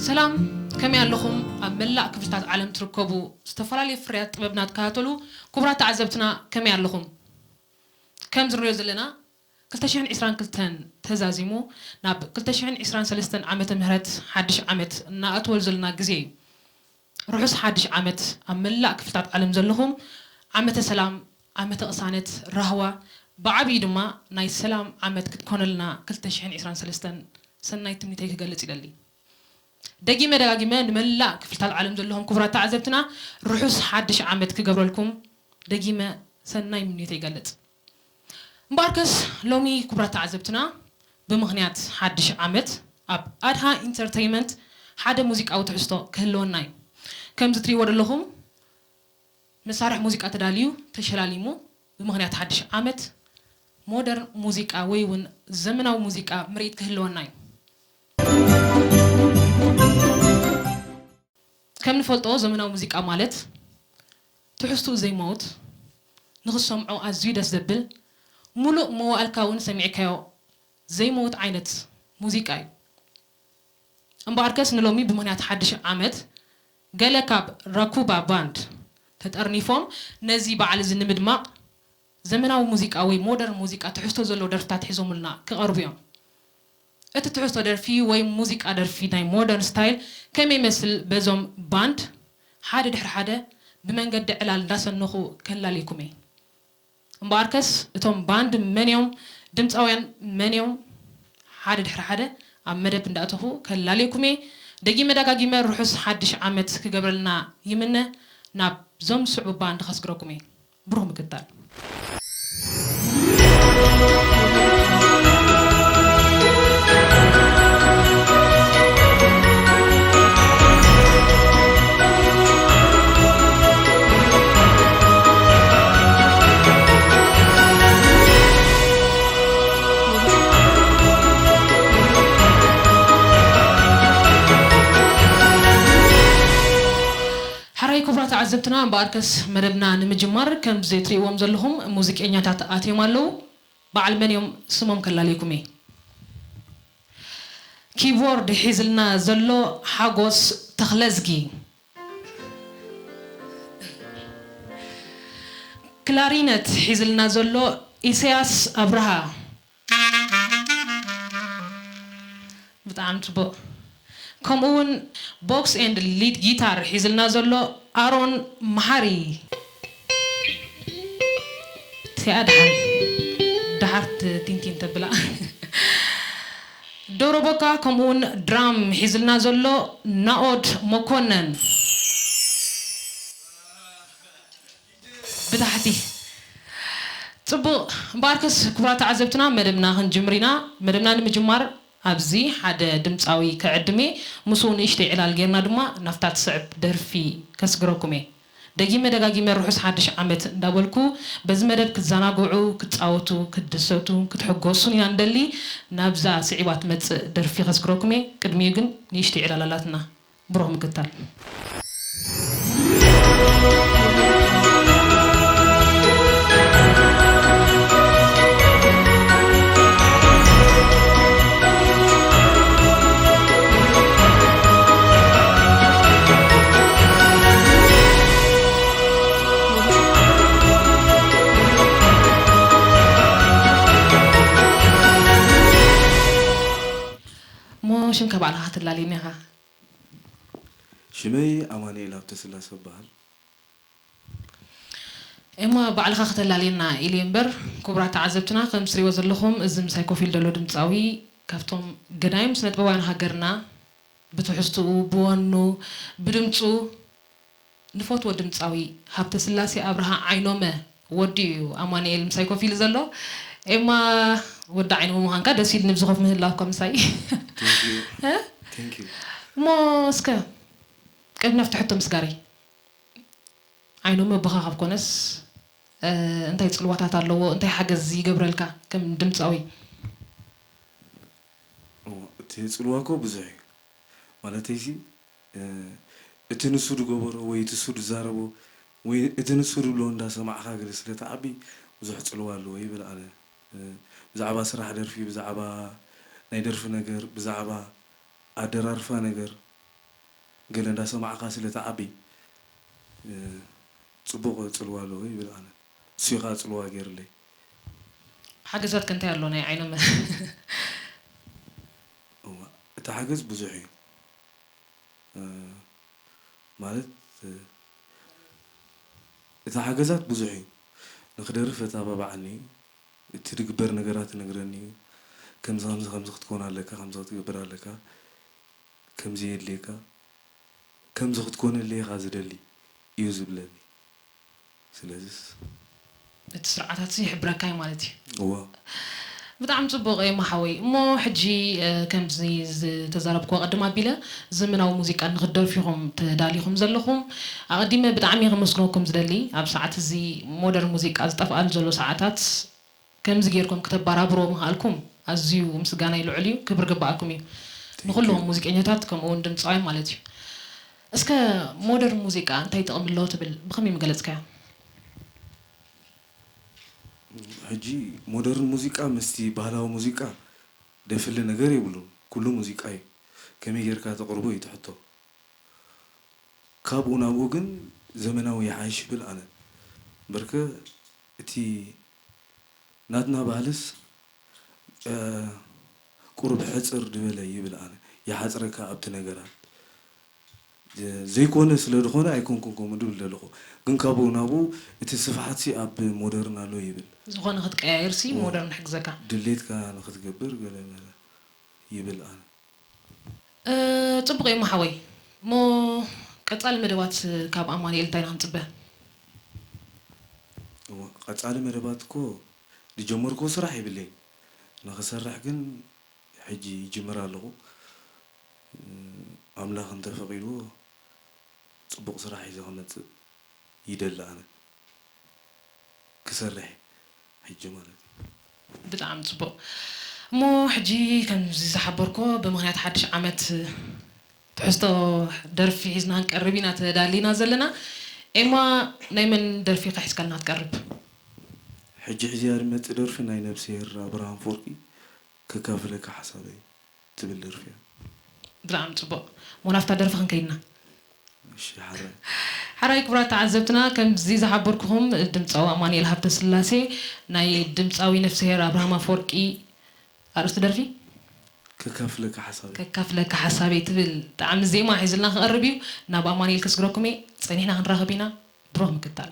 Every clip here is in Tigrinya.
ሰላም፣ ከመይ ኣለኹም? ኣብ መላእ ክፍልታት ዓለም ትርከቡ ዝተፈላለዩ ፍርያት ጥበብና ትከታተሉ ክቡራት ተዓዘብትና ከመይ ኣለኹም? ከም ዝንሪኦ ዘለና ክልተ ሽሕን ዕስራን ክልተን ተዛዚሙ ናብ ክልተ ሽሕን ዕስራን ሰለስተን ዓመተ ምህረት ሓድሽ ዓመት እናኣተወሉ ዘለና ግዜ እዩ። ርሑስ ሓድሽ ዓመት ኣብ መላእ ክፍልታት ዓለም ዘለኹም ዓመተ ሰላም፣ ዓመተ ቅሳነት፣ ራህዋ፣ ብዓብዩ ድማ ናይ ሰላም ዓመት ክትኮነልና ክልተ ሽሕን ዕስራን ሰለስተን ሰናይ ትምኒተይ ክገልጽ ይደሊ። ደጊመ ደጋጊመ ንመላእ ክፍልታት ዓለም ዘለኹም ክቡራት ተዓዘብትና ርሑስ ሓድሽ ዓመት ክገብረልኩም ደጊመ ሰናይ ምንዮተይ ይገልጽ። እምበኣርከስ ሎሚ ክቡራት ተዓዘብትና ብምኽንያት ሓድሽ ዓመት ኣብ ኣድሃ ኢንተርተይመንት ሓደ ሙዚቃዊ ትሕዝቶ ክህልወና እዩ። ከምዚ ትሪእዎ ዘለኹም መሳርሒ ሙዚቃ ተዳልዩ ተሸላሊሙ ብምኽንያት ሓድሽ ዓመት ሞደርን ሙዚቃ ወይ እውን ዘመናዊ ሙዚቃ ምርኢት ክህልወና እዩ። ከም ንፈልጦ ዘመናዊ ሙዚቃ ማለት ትሕዝትኡ ዘይመውት ንኽሰምዖ ኣዝዩ ደስ ዘብል ሙሉእ መዋእልካ እውን ሰሚዕካዮ ዘይመውት ዓይነት ሙዚቃ እዩ። እምበኣርከስ ንሎሚ ብምኽንያት ሓድሽ ዓመት ገለ ካብ ራኩባ ባንድ ተጠርኒፎም ነዚ በዓል እዚ ንምድማቕ ዘመናዊ ሙዚቃ ወይ ሞደርን ሙዚቃ ትሕዝቶ ዘለዎ ደርፍታት ሒዞምልና ክቐርቡ እዮም። እቲ ትሕዝቶ ደርፊ ወይ ሙዚቃ ደርፊ ናይ ሞደርን ስታይል ከመይ ይመስል በዞም ባንድ ሓደ ድሕሪ ሓደ ብመንገዲ ዕላል እንዳሰነኹ ከላልየኩም እየ። እምበኣርከስ እቶም ባንድ መን እዮም? ድምፃውያን መን እዮም? ሓደ ድሕሪ ሓደ ኣብ መደብ እንዳእተኹ ከላልየኩም እየ። ደጊመ ደጋጊመ ርሑስ ሓድሽ ዓመት ክገብረልና ይምነ። ናብዞም ዝስዕቡ ባንድ ከስግረኩም እየ። ብሩኽ ምክታል። ሕራይ ክቡራት ተዓዘብትና፣ እምበኣርከስ መደብና ንምጅማር፣ ከምዚ ትርእይዎም ዘለኹም ሙዚቀኛታት ኣትዮም ኣለዉ። በዓል መን እዮም? ስሞም ከላልየኩም እየ። ኪቦርድ ሒዝልና ዘሎ ሓጎስ ተኽለዝጊ። ክላሪነት ሒዝልና ዘሎ ኢሳያስ ኣብርሃ። ብጣዕሚ ጽቡቕ። ከምኡ እውን ቦክስ ኤንድ ሊድ ጊታር ሒዝልና ዘሎ ኣሮን መሓሪ። እቲኣ ደሓን፣ ደሓር ት-፣ ቲንቲን ተብላ። ዶሮ ቦካ፣ ከምኡ እውን ድራም ሒዝልና ዘሎ ናኦድ መኮነን። ብታሕቲ። ጽቡቕ። እምበኣርከስ ክቡራት ተዓዘብትና፣ መደብና ክንጅምር ኢና። መደብና ንምጅማር ኣብዚ ሓደ ድምጻዊ ክዕድም እየ። ምስኡ ንእሽተይ ዕላል ጌርና ድማ ናብታ ትስዕብ ደርፊ ከስግረኩም እየ። ደጊመ ደጋጊመ ርሑስ ሓድሽ ዓመት እንዳበልኩ፣ በዚ መደብ ክትዘናግዑ፣ ክትጻወቱ፣ ክትድሰቱ፣ ክትሕጎሱን ኢና ንደሊ። ናብዛ ስዒባ ትመጽእ ደርፊ ከስግረኩም እየ። ቅድሚኡ ግን ንእሽተይ ዕላል ኣላትና። ብሩኽ ምክታል። እሞ ሽምካ ባዕልኻ ክትላለየኒ ኢኻ። ሽመይ ኣማኑኤል ሃብተስላሰ እበሃል። እሞ ባዕልኻ ከተላልየና ኢለ እምበር፣ ክቡራት ተዓዘብትና፣ ከም ትሪእዎ ዘለኹም፣ እዚ ምሳይ ኮፍ ኢሉ ዘሎ ድምጻዊ፣ ካብቶም ገዳይም ስነ ጥበባውያን ሃገርና፣ ብትሕዝትኡ፣ ብወኑ፣ ብድምጹ፣ ንፈትዎ ድምጻዊ ሃብተስላሴ ኣብርሃ ዓይኖመ ወዲ እዩ ኣማኑኤል ምሳይ ኮፍ ኢሉ ዘሎ። ኤማ ወዲ ዓይኖመ ምዃንካ ደስ ኢልኒ፣ ብዚ ኮፍ ምህላውካ ምሳይ። Thank you። እ? Thank you። እሞ እስከ ቅድሚ ናብቲ ሕቶ ምስጋረይ፣ ዓይኖመ ኣቦኻ ካብ ኮነስ፣ እ፣ እንታይ ጽልዋታት ኣለዎ? እንታይ ሓገዝ ይገብረልካ ከም ድምጻዊ? እዎ፣ እቲ ጽልዋ እኮ ብዙሕ እዩ። ማለተይሲ፣ እ፣ እቲ ንሱ ዝገበሮ ወይ እቲ ንሱ ዝዛረቦ ወይ እቲ ንሱ ዝብሎ እንዳሰማዕካ ገለ ስለ ትዓቢ ብዙሕ ጽልዋ ኣለዎ ይብል ኣነ። እ፣ ብዛዕባ ስራሕ ደርፊ፣ ብዛዕባ ናይ ደርፊ ነገር፣ ብዛዕባ ኣደራርፋ ነገር፣ ገለ እንዳሰማዕካ ስለ ትዓቢ፣ እ፣ ጽቡቕ ጽልዋ ኣለዎ ይብል ኣነ። ንሱ እዩ ከኣ ጽልዋ ገይርለይ። ሓገዛት ከ እንታይ ኣሎ ናይ ዓይነ መ- እዋ፣ እቲ ሓገዝ ብዙሕ እዩ። እ፣ ማለት፣ እ፣ እቲ ሓገዛት ብዙሕ እዩ። ንክደርፍ ኣተባብዓኒ፣ እቲ ዝግበር ነገራት ይነግረኒ እዩ። ከምዚ ከምዚ ከምዚ ክትኮን ኣለካ፣ ከምዚ ክትገብር ኣለካ፣ ከምዚ የድልየካ፣ ከምዚ ክትኮነለይ ኢኻ ዝደሊ እዩ ዝብለኒ። ስለዚስ እቲ ስርዓታት እዚ ይሕብረካ እዩ ማለት እዩ። እዋ ብጣዕሚ ጽቡቕ ኤማ ሓወይ። እሞ ሕጂ እ፣ ከምዚ ዝተዛረብክዎ ቅድም ኣቢለ ዘመናዊ ሙዚቃ ንክትደርፉ ኢኹም ተዳሊኹም ዘለኹም። ኣቐዲመ ብጣዕሚ እየ ከመስግነኩም ዝደሊ። ኣብ ሰዓት እዚ ሞደርን ሙዚቃ ዝጠፍኣሉ ዘሎ ሰዓታት ከምዚ ጌርኩም ክተባራብሮ ምኽኣልኩም ኣዝዩ ምስጋናይ ልዑል እዩ። ክብሪ ግብኣኩም እዩ። ንኹሎም ሙዚቀኛታት ከምኡ እውን ድምፃውያን ማለት እዩ። እስከ ሞደርን ሙዚቃ እንታይ ጥቕሚ ኣለዎ ትብል ብኸመይ ምገለፅካዮ? ሕጂ ሞደርን ሙዚቃ ምስቲ ባህላዊ ሙዚቃ ደፍሊ ነገር የብሉን። ኩሉ ሙዚቃ እዩ። ከመይ ጌርካ ተቕርቦ እዩ እቲ ሕቶ። ካብኡ ናብኡ ግን ዘመናዊ ይሓይሽ ይብል ኣነ። በርከ እቲ ናትና ባህልስ፣ እ፣ ቁሩብ ሕጽር ድበለ ይብል ኣነ። ይሓጽረካ ኣብቲ ነገራት። እ፣ ዘይኮነ ስለ ዝኾነ ኣይኮንኩን ከምኡ ድብል ዘለኹ። ግን ካብኡ ናብኡ እቲ ስፍሓትሲ ኣብ ሞደርን ኣሎ ይብል። ዝኾነ ክትቀያየርሲ ሞደርን ሕግዘካ። ድሌትካ ንኽትገብር ገለ መለ ይብል ኣነ። እ፣ ጽቡቕ እዩ ሓወይ። እሞ ቀጻሊ መደባት ካብ ኣማኑኤል እንታይ ኢና ክንጽበ? እዋ፣ ቀጻሊ መደባት እኮ ዝጀመርኩዎ ስራሕ የብለይን። ንኽሰርሕ ግን ሕጂ ይጅምር ኣለኹ። እም፣ ኣምላኽ እንተፈቒድዎ ጽቡቕ ስራሕ ሒዘ ክመጽእ ይደሊ ኣነ። ክሰርሕ እየ ሕጂ ማለት እዩ። ብጣዕሚ ጽቡቕ። እሞ ሕጂ ከምዚ ዝሓበርኮ ብምኽንያት ሓድሽ ዓመት ትሕዝቶ ደርፊ ሒዝና ክንቀርብ ኢና ተዳሊና ዘለና። ኤማ ናይ መን ደርፊ ኢኻ ሒዝካልና ትቀርብ? ሕጂ ሒዝያ ዝመጽእ ደርፊ ናይ ነብስሄር ኣብርሃም ኣፈወርቂ ከካፍለካ ሓሳበይ ትብል ደርፊ እያ። ብጣዕሚ ጽቡቕ። እሞ ናብታ ደርፊ ክንከይድና። እሺ ሓራይ። ሓራይ ክቡራት ተዓዘብትና ከምዚ ዝሓበርኩኹም ድምፃዊ ኣማኑኤል ሃብተስላሴ ናይ ድምፃዊ ነፍስሄር ኣብርሃም ኣፈወርቂ ኣርእስቲ ደርፊ ከካፍለካ ሓሳበይ። ከካፍለካ ሓሳበይ ትብል ጣዕሚ ዜማ ሒዙልና ክቐርብ እዩ። ናብ ኣማኑኤል ከስግረኩም እየ። ጸኒሕና ክንራኸብ ኢና። ብሩኽ ምክታል።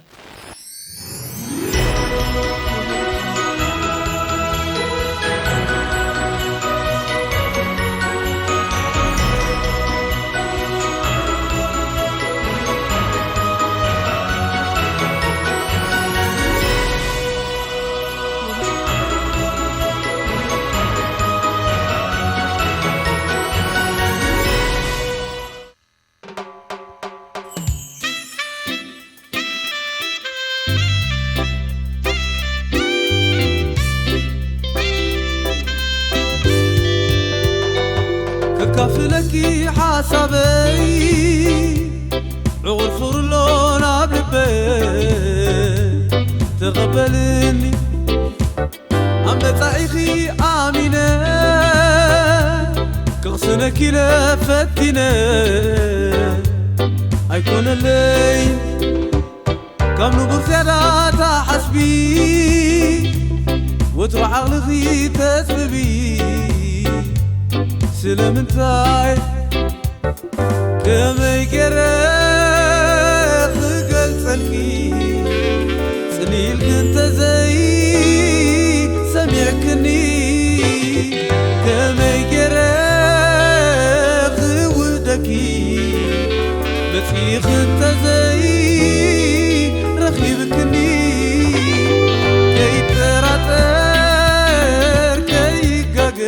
ከካፍለኪ ሓሳበይ ዕቑር ፍቕሪ ኣሎ ናብ ልበይ ተቐበልኒ ኣብ መጻኢኺ ኣሚነ ክቕስነኪ ኢለ ፈቲነ ኣይኮነለይ ካብ ንቡር ዝያዳ ትሓስቢ ወትሩ ዓቕልኺ ተጽቢ ስለምንታይ ከመይ ገይረ ክገልጸልኪ ጽልኢ ኢልኪ እንተዘይ ሰሚዕክኒ ከመይ ገይረ ክውደኪ መጺእኺ እንተዘይ ረኺብክኒ ከይጠራጠር ከይጋገ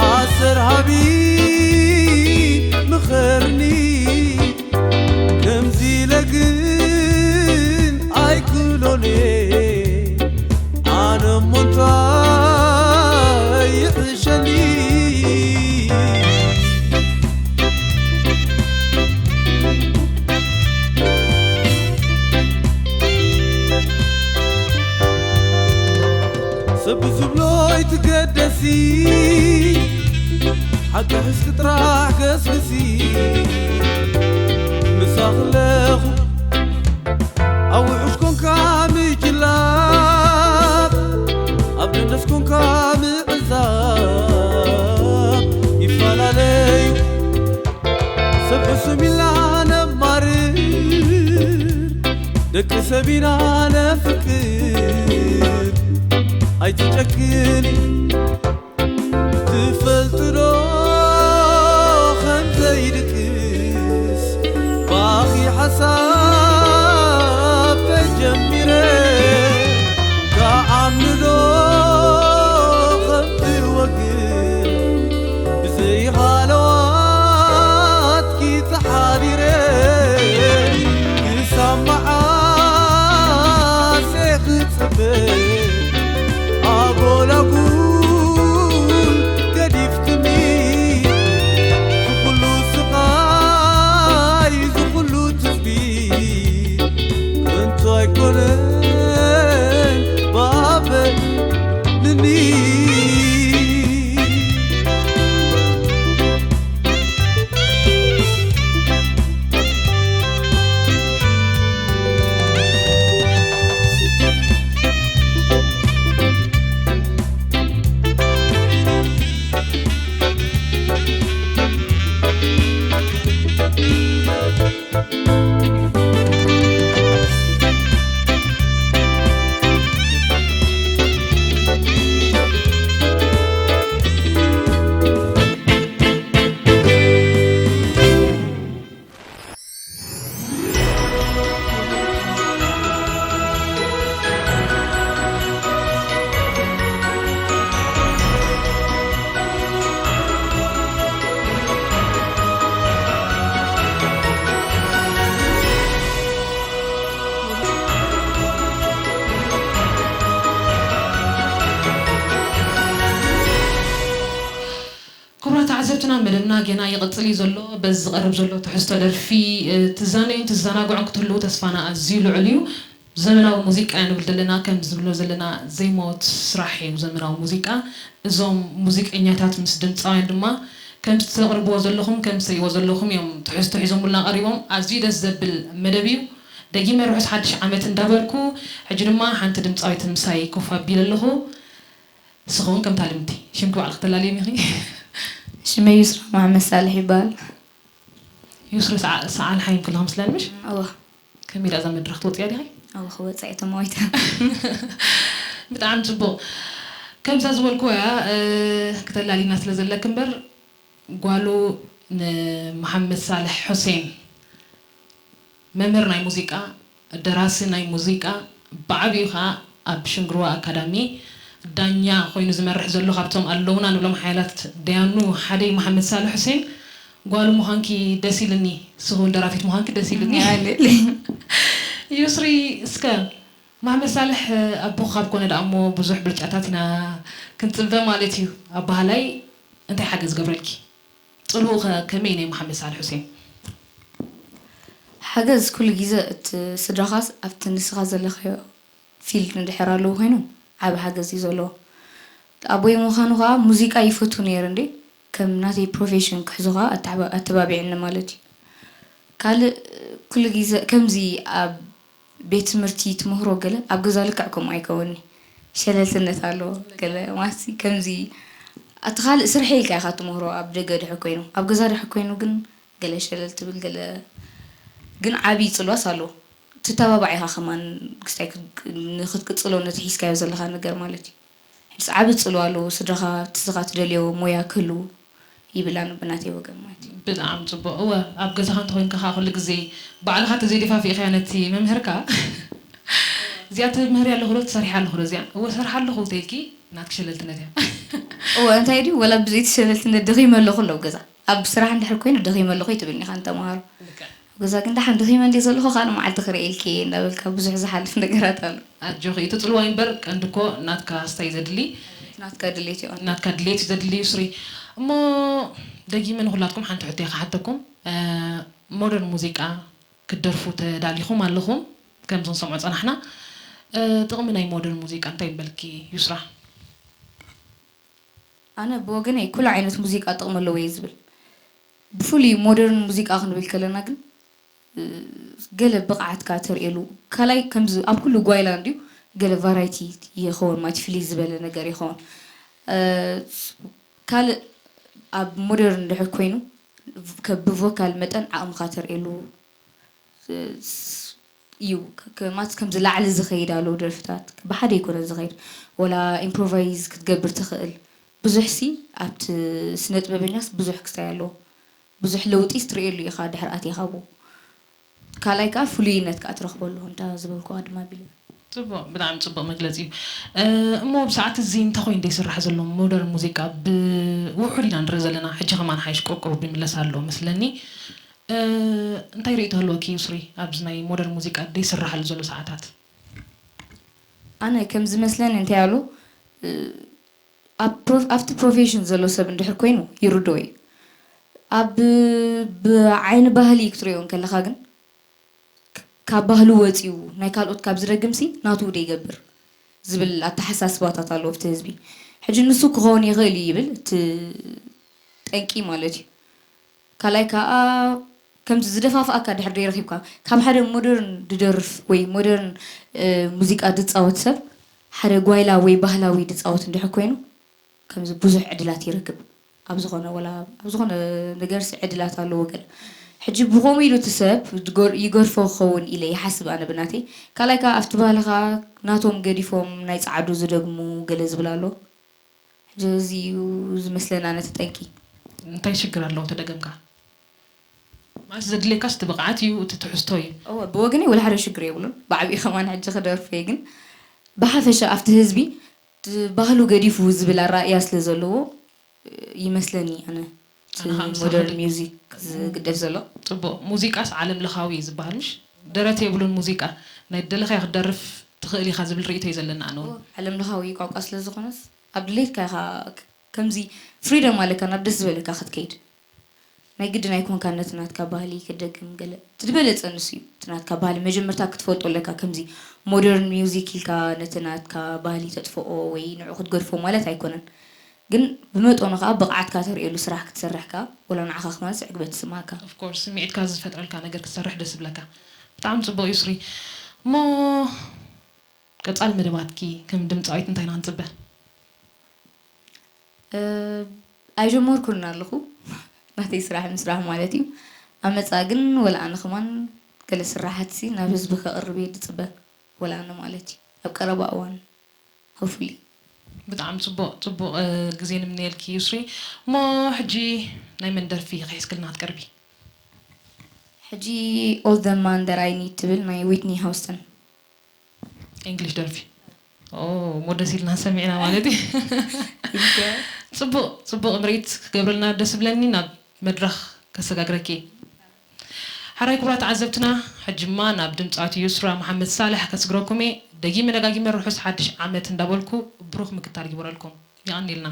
ኣሰር ሃቢ ምኸርኒ ከምዚ ኢለ ግን ኣይክእሎን እየ ኣነ እሞ እንታይ ይሕሸኒ ሰብ ብዝብሎ ኣይትገደሲ ኣትሕዝኪ ጥራሕ ገስግሲ ምሳኽ ኣለኹ። ኣብ ውሑስ ኮንካ ምጅላብ፣ ኣብ ደንደስ ኮንካ ምዕዛብ ይፈላለዩ። ሰብ ሕሱም ኢልና ነማርር፣ ደቂ ሰብ ኢና ነፍቅር። ኣይትጨክኒ፣ ትፈልጢ ዶ ከም ዘይድቅስ? ብኣኺ ሓሳብ ተጀሚረ፣ ክኣምንዶ ከም ዝወግር? ብዘይ ሃለዋትኪ ተሓዲረ፣ ክሳብ መዓስ ክጽበ? ኣጎላጉል ገዲፍክኒ፣ ዝኹሉ ስቓይ፣ ዝኹሉ ትጽቢት ከንቱ ኣይኮነን ባበልኒ። ክቡራት ተዓዘብትና፣ መደብና ጌና ይቕጽል እዩ ዘሎ። በዚ ዝቐርብ ዘሎ ትሕዝቶ ደርፊ፣ እ፣ ትዛነዩን ትዘናግዑን ክትህልዉ ተስፋና ኣዝዩ ልዑል እዩ። ዘመናዊ ሙዚቃ ኢና ንብል ዘለና፣ ከም ዝብሎ ዘለና ዘይሞት ስራሕ እዩ ዘመናዊ ሙዚቃ። እዞም ሙዚቀኛታት ምስ ድምፃውያን ድማ ከምዚ ተቕርብዎ ዘለኹም፣ ከምዚ ትርእይዎ ዘለኹም እዮም ትሕዝቶ ሒዞሙልና ቀሪቦም። ኣዝዩ ደስ ዘብል መደብ እዩ። ደጊመ ርሑስ ሓድሽ ዓመት እንዳበልኩ፣ ሕጂ ድማ ሓንቲ ድምፃዊት ምሳይ ኮፍ ኣቢለ ኣለኹ። ንስኺ እውን ከምታ ልምዲ ሽምኪ ባዕልኺ ተላልዮም ኢኺ። ሽመይ ዩስራ መሓመድ ሳልሕ ይበሃል። ዩስሪ ሰዓ-፣ ሰዓል ሓይም ክልኹም ስለምሽ? እወ። ከመይ ኢላ እዛ መድረኽ ትወፅያ ዲኺ? እወ፣ ክወፅኣ እየ ተማዊተ። ብጣዕሚ ፅቡቕ። ከምዛ ዝበልክዎ እያ፣ እ፣ ክተላሊና ስለ ዘለክ እምበር፣ ጓሉ ንመሓመድ ሳልሕ ሑሴን፣ መምህር ናይ ሙዚቃ፣ ደራሲ ናይ ሙዚቃ፣ ብዓቢኡ ኸኣ ኣብ ሽንግርዋ ኣካዳሚ ዳኛ ኮይኑ ዝመርሕ ዘሎ፣ ካብቶም ኣለውና ንብሎም ሓያላት ደያኑ ሓደ እዩ መሓመድ ሳልሕ ሑሴን። ጓሉ ምዃንኪ ደስ ኢልኒ፣ ንስኺ እውን ደራፊት ምዃንኪ ደስ ኢልኒ። የቐንየለይ። ዩስሪ፣ እስከ መሓመድ ሳልሕ ኣቦኺ ካብ ኮነ ደኣ እሞ ብዙሕ ብልጫታት ኢና ክንጽበ ማለት እዩ። ኣበሃላይ እንታይ ሓገዝ ገብረልኪ? ጽልውኡ ኸ ከመይ ናይ መሓመድ ሳልሕ ሑሴን? ሓገዝ ኩሉ ግዜ እቲ ስድራኻስ ኣብቲ ንስኻ ዘለኻዮ ፊልድ እንድሕር ኣለዉ ኮይኖም ዓቢ ሓገዝ እዩ ዘለዎ። ኣቦይ ምዃኑ ኸኣ ሙዚቃ ይፈቱ ነይሩ እንዴ፣ ከም ናተይ ፕሮፌሽን ክሕዞ ኸኣ ኣተሓባ-፣ ኣተባቢዕኒ ማለት እዩ። ካልእ ኩሉ ግዜ ከምዚ ኣብ ቤት ትምህርቲ ትምህሮ ገለ ኣብ ገዛ ልክዕ ከምኡ ኣይከውንኒ። ሸለልትነት ኣለዎ ገለ ማለት ከምዚ ኣቲ ካልእ ስርሐይ ኢልካ ኢኻ ትምህሮ ኣብ ደገ ድሕር ኮይኑ። ኣብ ገዛ ድሕር ኮይኑ ግን ገለ ሸለል ትብል ገለ ግን ዓቢ ጽልዋስ ኣለዎ። ትተባባዕ ኢኻ ከማን ክስታይ ክግ-፣ ንኽትቅጽሎ ነቲ ሒዝካዮ ዘለኻ ነገር ማለት እዩ። ሕጅስ ዓቢ ጽልዋ ኣለዎ፣ ስድራኻ፣ እቲ ስኻ ትደልዮ ሞያ ክህሉ ይብል፣ ኣነ ብናተይ ወገን ማለት እዩ። ብጣዕሚ ጽቡቕ። እወ፣ ኣብ ገዛኻ እንተኾይንካ ከኣ ኩሉ ግዜ ባዕልኻ ተዘይደፋፊእካያ ነቲ መምህርካ፣ "እዚኣ ትምህር ኣለኹ ዶ፣ ትሰርሒ ኣለኹ ዶ እዚኣ?" "እወ፣ ሰርሓ ኣለኹ" ተይልኪ፣ ናትኪ ሸለልትነት እያ። እወ፣ እንታይ ድዩ፣ ወላ ብዘይቲ ሸለልትነት ደኺመ ኣለኹ ኣሎ ኣብ ገዛ። ኣብ ስራሕ እንድሕር ኮይኑ ደኺመ ኣለኹ ኣይትብልኒ ኢኻ ንተምሃሮ። ልክዕ። ኣብ ገዛ ግን ደሓን ደኺመ እንድየ ዘለኹ፣ ካልእ መዓልቲ ክርእየልኪ እየ እንዳበልካ ብዙሕ ዝሓልፍ ነገራት ኣሎ። ኣጆኺ፣ እቲ ጽልዋ እምበር ቀንዲ እኮ ናትካ ስታይ ዘድሊ። ናትካ ድሌት እዩ። ናትካ ድሌት እዩ ዘድሊ ዩስሪ። እሞ ደጊመ ንኹላትኩም ሓንቲ ሕቶ እየ ክሓተኩም። እ፣ ሞደርን ሙዚቃ ክትደርፉ ተዳሊኹም ኣለኹም፣ ከምዚ ክንሰምዖ ጸናሕና። እ፣ ጥቕሚ ናይ ሞደርን ሙዚቃ እንታይ ምበልኪ ዩስራ? ኣነ ብወገነይ ኩሉ ዓይነት ሙዚቃ ጥቕሚ ኣለዎ እየ ዝብል። ብፍሉይ ሞደርን ሙዚቃ ክንብል ከለና ግን፣ እ፣ ገለ ብቕዓትካ ተርእየሉ። ካልኣይ ከምዚ ኣብ ኩሉ ጓይላ እንድዩ ገለ ቫራይቲ ይኸውን ማለት ፍልይ ዝበለ ነገር ይኸውን። እ፣ ካልእ ኣብ ሞደርን እንድሕር ኮይኑ ከ-፣ ብቮካል መጠን ዓቕምኻ ተርእየሉ እዩ። ከ-፣ ከ-፣ ማለት ከምዚ ላዕሊ ዝኸይድ ኣለዉ ደርፍታት። ብሓደ ኣይኮነን ዝኸይድ። ወላ ኢምፕሮቫይዝ ክትገብር ትኽእል። ብዙሕሲ ኣብቲ ስነ ጥበበኛስ ብዙሕ ክስታይ ኣለዎ። ብዙሕ ለውጢስ ትርእየሉ ኢኻ ድሕሪ ኣቲኻ ኣብኡ። ካልኣይ ከኣ ፍሉይነት ከኣ ትረኽበሉ ከምታ ዝበልኩዋ ድማ ኣቢለ። ጽቡቕ፣ ብጣዕሚ ጽቡቕ መግለጺ እዩ። እ፣ እሞ ኣብ ሰዓት እዚ እንታይ ኮይኑ ደይስራሕ ዘሎ ሞደርን ሙዚቃ ብውሑድ ኢና ንርኢ ዘለና። ሕጂ ከማን ሓይሽ ቆቆብ ይምለስ ኣሎ መስለኒ። እ፣ እንታይ ርእይቶ ኣለወኪ ዩስሪ ኣብዚ ናይ ሞደርን ሙዚቃ ደይስራሓሉ ዘሎ ሰዓታት? ኣነ ከም ዝመስለኒ እንታይ ኣሉ፣ እ፣ ኣብ ፕሮ-፣ ኣብቲ ፕሮፌሽን ዘሎ ሰብ እንድሕር ኮይኑ ይርድኦ እዩ። ኣብ፣ ብዓይኒ ባህሊ ክትሪኦ እንከለኻ ግን ካብ ባህሉ ወጺኡ ናይ ካልኦት ካብ ዝደግምሲ ናቱ ደይገብር ዝብል ኣተሓሳስባታት ኣለዎ ኣብቲ ህዝቢ። ሕጂ ንሱ ክኸውን ይኽእል እዩ ይብል እቲ ጠንቂ ማለት እዩ። ካልኣይ ከኣ ከምዚ ዝደፋፍኣካ ድሕር ደይረኺብካ ካብ ሓደ ሞደርን ድደርፍ ወይ ሞደርን፣ እ፣ ሙዚቃ ድጻወት ሰብ ሓደ ጓይላ ወይ ባህላዊ ድጻወት እንድሕር ኮይኑ ከምዚ ብዙሕ ዕድላት ይረክብ። ኣብ ዝኾነ ወላ ኣብ ዝኾነ ነገርሲ ዕድላት ኣለዎ ገለ። ሕጂ ብኸምኡ ኢሉ እቲ ሰብ ድጎር-፣ ይገርፎ ክኸውን ኢለ ይሓስብ ኣነ ብናተይ። ካልኣይ ከኣ ኣብቲ ባህልኻ ናቶም ገዲፎም ናይ ጸዓዱ ዝደግሙ ገለ ዝብል ኣሎ። ሕጂ እዚ እዩ ዝመስለና ነቲ ጠንቂ። እንታይ ሽግር ኣለዎ ተደገምካ? ማለት ዘድልየካስ እቲ ብቕዓት እዩ፣ እቲ ትሕዝቶ እዩ። እወ፣ ብወገነይ ወላ ሓደ ሽግር የብሉን። ብዓቢኡ ከማን ሕጂ ክደርፍ እየ፣ ግን ብሓፈሻ ኣብቲ ህዝቢ እቲ ባህሉ ገዲፉ ዝብል ኣረኣእያ ስለ ዘለዎ ይመስለኒ ኣነ እቲ ኣነ ከኣ ምሳኻ ሞደርን ደ-፣ ሚውዚክ ዝግደፍ ዘሎ። ጽቡቕ። ሙዚቃስ ዓለም ለኻዊ እዩ ዝበሃል፣ ምሽ? ደረት የብሉን ሙዚቃ። ናይ ደለኻዮ ክትደርፍ ትኽእል ኢኻ ዝብል ርእይቶ እዩ ዘለና ኣነ እውን። እወ፣ ዓለም ለኻዊ ቋንቋ ስለ ዝኾነስ ኣብ ድሌትካ ኢኻ ክ-፣ ከምዚ ፍሪደም ኣለካ ናብ ደስ ዝበለካ ክትከይድ። ናይ ግድን ኣይኮንካን ነቲ ናትካ ባህሊ ክደግም ገለ። እቲ ዝበለጸ ንሱ እዩ። እቲ ናትካ ባህሊ መጀመርታ ክትፈልጦ ኣለካ። ከምዚ ሞደርን ሚውዚክ ኢልካ ነቲ ናትካ ባህሊ ተጥፍኦ ወይ ንዑ ክትገድፎ ማለት ኣይኮነን። ግን ብመጠኑ ከኣ ብቕዓትካ ተርእየሉ ስራሕ ክትሰርሕ ከኣ ወላ ንዓኻ ከማን ዕግበት ይስምዓካ። ኦፍ ኮርስ፣ ስምዒትካ ዝፈጥረልካ ነገር ክትሰርሕ ደስ ይብለካ። ብጣዕሚ ጽቡቕ ዩስሪ። እሞ ቀጻሊ መደባትኪ ከም ድምጻዊት እንታይ ኢና ክንጽበ? እ፣ ኣይጀመርኩን ኣለኹ። ናተይ ስራሕ ምስራሕ ማለት እዩ። ኣብ መጻኢ ግን ወላ ኣነ ከማን ገለ ስራሓትሲ ናብ ህዝቢ ከቕርብ እየ ዝጽበ። ወላ ኣነ ማለት እዩ። ኣብ ቀረባ እዋን፣ ሆፕፉሊ። ብጣዕሚ ጽቡቕ፣ ጽቡቕ፣ እ፣ ግዜ ንምነየልኪ ዩስሪ። እሞ ሕጂ ናይ መን ደርፊ ኢኺ ሒዝክልና ክትቀርቢ? ሕጂ All the Man That I Need ትብል ናይ ዊትኒ ሃውስተን። እንግሊሽ ደርፊ። ኦ፣ እሞ ደስ ኢልና ሰሚዕና ማለት እዩ። ጽቡቕ፣ ጽቡቕ ምርኢት ክገብረልና ደስ ይብለኒ፣ ናብ መድረኽ ከሰጋግረኪ። ሕራይ ክቡራት ተዓዘብትና፣ ሕጂ ድማ ናብ ድምጻዊት ዩስራ መሓመድ ሳልሕ ከስግረኩም እየ። ደጊመ ደጋጊመ ርሑስ ሓድሽ ዓመት እንዳበልኩ ብሩኽ ምክታል ይግበረልኩም። የቐንየልና።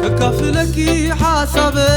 ከካፍለኪ ሓሳበይ